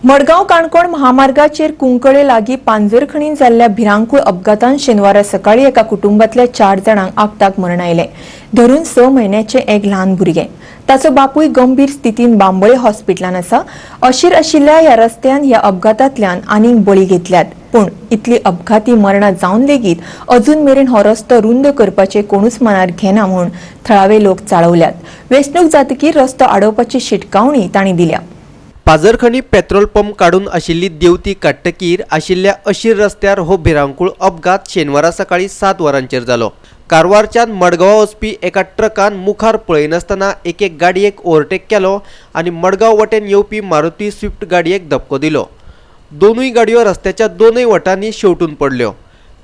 मडगांव काणकोण महामार्गाचेर कुंकळे लागीं पांजरखणीन जाल्ल्या भिरांकूळ अपघातान शेनवारा सकाळी एका कुटुंबातल्या 4 जाणांक आपताक मरण आयलें. धरून 6 म्हयन्याचें एक ल्हान भुरगें. ताचो बापूय गंभीर स्थितीन बांबोळे हॉस्पिटलान आसा. अशीर आशिल्ल्या ह्या रस्त्यान ह्या अपघातांतल्यान आनीक बळी घेतल्यात. पूण इतली अपघाती मरणां जावन लेगीत अजून मेरेन हो रस्तो रुंद करपाचें कोणूच मनार घेना म्हूण थळावे लोक चाळवल्यात. वेंचणूक जातकीर रस्तो आडोवपाची शिटकावणी तांणी दिल्या. पाजरखणी पेट्रोल पंप काडून आशिल्ली देंवती काडटकीर आशिल्ल्या अशीर रस्त्यार हो भिरांकूळ अपघात शेनवारा सकाळी 7 वरांचेर जालो. कारवारच्यान मडगांवा वचपी एका ट्रकान मुखार पळयनासतना एके गाडयेक ओव्हरटेक केलो आनी मडगांव वटेन येवपी मारुती स्विफ्ट गाडयेक धपको दिलो. दोनूय गाडयो रस्त्याच्या दोनूय वटांनी शेंवटून पडल्यो.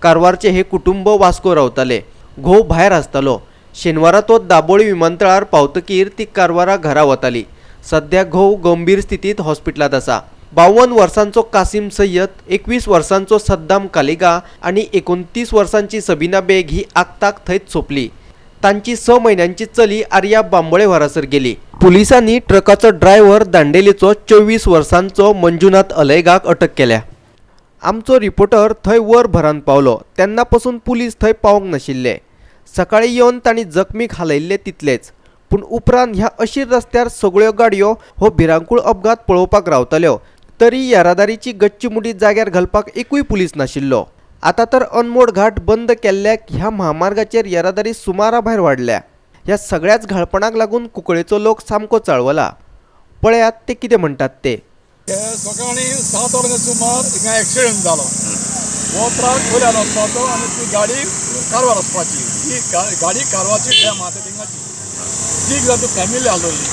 कारवारचे हे कुटुंब वास्को रावताले. घोव भायर आसतालो. शेनवारा तो दाबोळी विमानतळार पावतकीर ती कारवारा घरा वताली. सध्या घोव गंभीर स्थितीत हॉस्पिटलांत आसा. 52 वर्सांचो कासीम सय्यद, 21 वर्सांचो सद्दाम कालिगा आनी 29 वर्सांची सबिना बेग ही आक्ताक थंयच सोंपली. तांची 6 म्हयन्यांची चली आर्या बांबोळे व्हरासर गेली. पुलिसांनी ट्रकाचो ड्रायव्हर दांडेलीचो 24 वर्सांचो मंजुनाथ अलैगाक अटक केल्या. आमचो रिपोर्टर थंय वर भरान पावलो तेन्ना पसून पुलीस थंय पावंक नाशिल्ले. सकाळीं येवन तांणी जखमीक हालयल्ले तितलेच, पूण उपरांत ह्या अशीर रस्त्यार सगळ्यो गाडयो हो भिरांकूळ अपघात पळोवपाक रावताल्यो. तरी येरादारीची गच्ची मुडी जाग्यार घालपाक एकूय पुलीस नाशिल्लो. आतां तर अनमोड घाट बंद केल्ल्याक ह्या म्हामार्गाचेर येरादारी सुमारा भायर वाडल्या. ह्या सगळ्याच घाळपणाक लागून कुंकळेचो लोक सामको चाळवला. पळयात ते कितें म्हणटात ते. सकाळी 7 वरांच्या सुमार हिंगा एक्सिडंट जालो. हो ट्रक वयल्यान वचपाचो आनी ती गाडी कारवार वचपाची. ही गाडी कारवारची डॅम आहा ते थिंगाची. तीग जाण फॅमिली आसलोली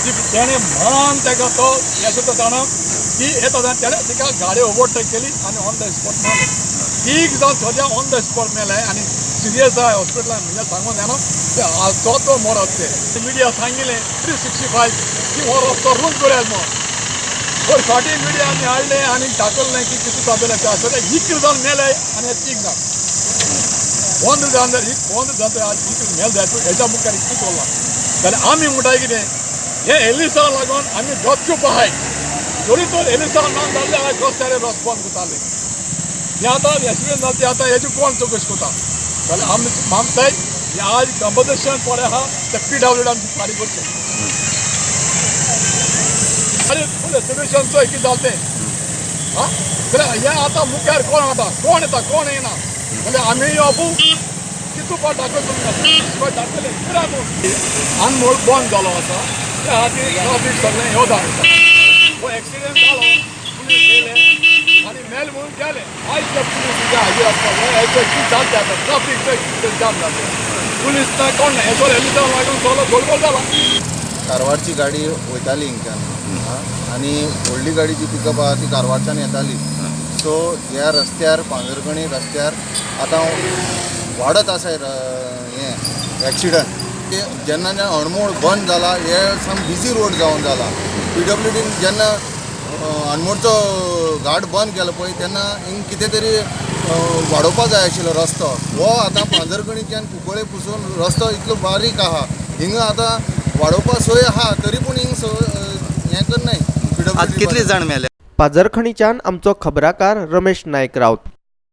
ती तेणें मान तेका तो येसो जाणा ती येता जाण तेणें तिका गाडी ओवरटेक केली आनी ऑन the spot मारले. तीग जाण सद्या ऑन the spot मेले आनी सिरियस आहा हॉस्पिटलान. म्हणजे सांगून जाणा ते आजचो तो मरत. ते मिडिया सांगिल्लें 365 की हो रस्तो रूंद करयात म्हणून. पर फाटीं मिडिया आमी हाडलें आनी दाखयलें की कितें जालें तें. सद्या 11 जाण मेले आनी तीग जाण 15 जाण जाल्यार 15 जाण तर 11 मेल जाय. हेच्या मुखार इतलें उरलां जाल्यार आमी म्हणटाय कितें, हें एलिसाक लागून आमी गपचूप आहाय. जरी तर एलिसा ना जाल्यार रस्त्यार रस्तो बंद करताले. हें आतां एक्सिडंट जाता ते आतां हेजी कोण चवकशी करता? जाल्यार आमी मागताय हें आज कंपन्सेशन पळय आहा ते पीडब्ल्यूडी आमची फारीक करचें आनी फूल सोल्युशन चोय कितें जालें तें. आं, जाल्यार हें आतां मुखार कोण वता, कोण येता, कोण येना. जाल्यार आमी बाबू कितू पाट दाखयता तुमकां, दाखयलें कित्याक अनमोड बंद जालो आसा. त्या खातीर ट्राफीक सगळें यो जाता. हो एक्सिडंट जालो, पुलीस येयले आनी मेल म्हणून गेले. आयज ते पुलीस हिंगा हाजीर आसपाक जाय. हेचो कितें जालें तें आतां ट्राफीक चोय कितें जाम जालें. पुलीस ना, कोण ना. हेचो एलिसांव लागून सगळो गोलगोल जाला. कारवारची गाडी वयताली हिंगच्यान आनी व्हडली गाडी जी पिकअप आहा ती कारवारच्यान येताली. सो ह्या रस्त्यार, पांजरखणी रस्त्यार आतां वाडत आसा हें एक्सिडंट. ते जेन्ना जेन्ना अणमोड बंद जाला, हे साम बिजी रोड जावन जाला. पीडब्ल्यूडीन जेन्ना अणमोडचो घाट बंद केलो पळय, तेन्ना हिंग कितें तरी वाडोवपा जाय आशिल्लो रस्तो हो. आतां पांजरखणीच्यान कुंकळे पसून रस्तो इतलो बारीक आहा. हिंगा आतां वाडोवपा सोय आहा, तरी पूण हिंग हें करनाय. आज कितले जाण मेले? पाजरखणीच्यान आमचो खबराकार रमेश नायक राऊत.